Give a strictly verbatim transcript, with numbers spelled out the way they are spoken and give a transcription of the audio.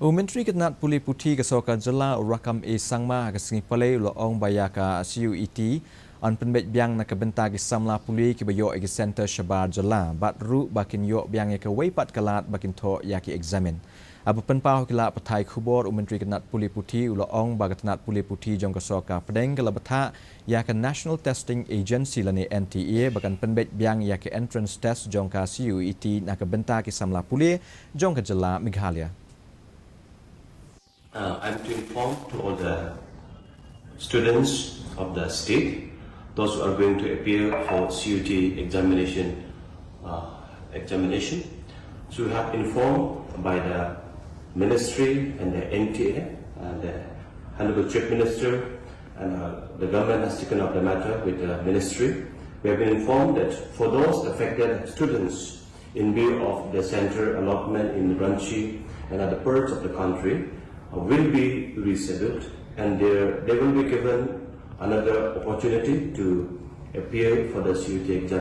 U Myntri ka tnat pule puthi ka sorkar jylla u Rakkam A Sangma ha ka sngi Palei u la ong ba ïa ka C U E T yn pynbeit biang na ka bynta ki samla pule kiba ïoh ïa ki centre shabar jylla bad ruh ba kin ïoh biang ïa kawei pat ka lad ba kin thoh ïa ki eksamin. Haba pynpaw ha ki lad pathai khubor, u Myntri ka tnat pule puthi u la ong ba ka tnat pule puthi jong ka sorkar pdeng ka la bthah ïa ka National Testing Agency lane N T A ba kan pynbeit biang ïa ka entrance test jong ka C U E T na ka bynta ki samla pule jong ka jylla Meghalaya. Uh, I'm to inform to all the students of the state, those who are going to appear for C U E T examination, uh, examination. So we have informed by the ministry and the N T A and the Honorable Chief Minister and, uh, the government has taken up the matter with the ministry. We have been informed that for those affected students, in view of the center allotment in Ranchi and other parts of the country, uh, will be rescheduled, and there they will be given another opportunity to appear for the C U E T exam.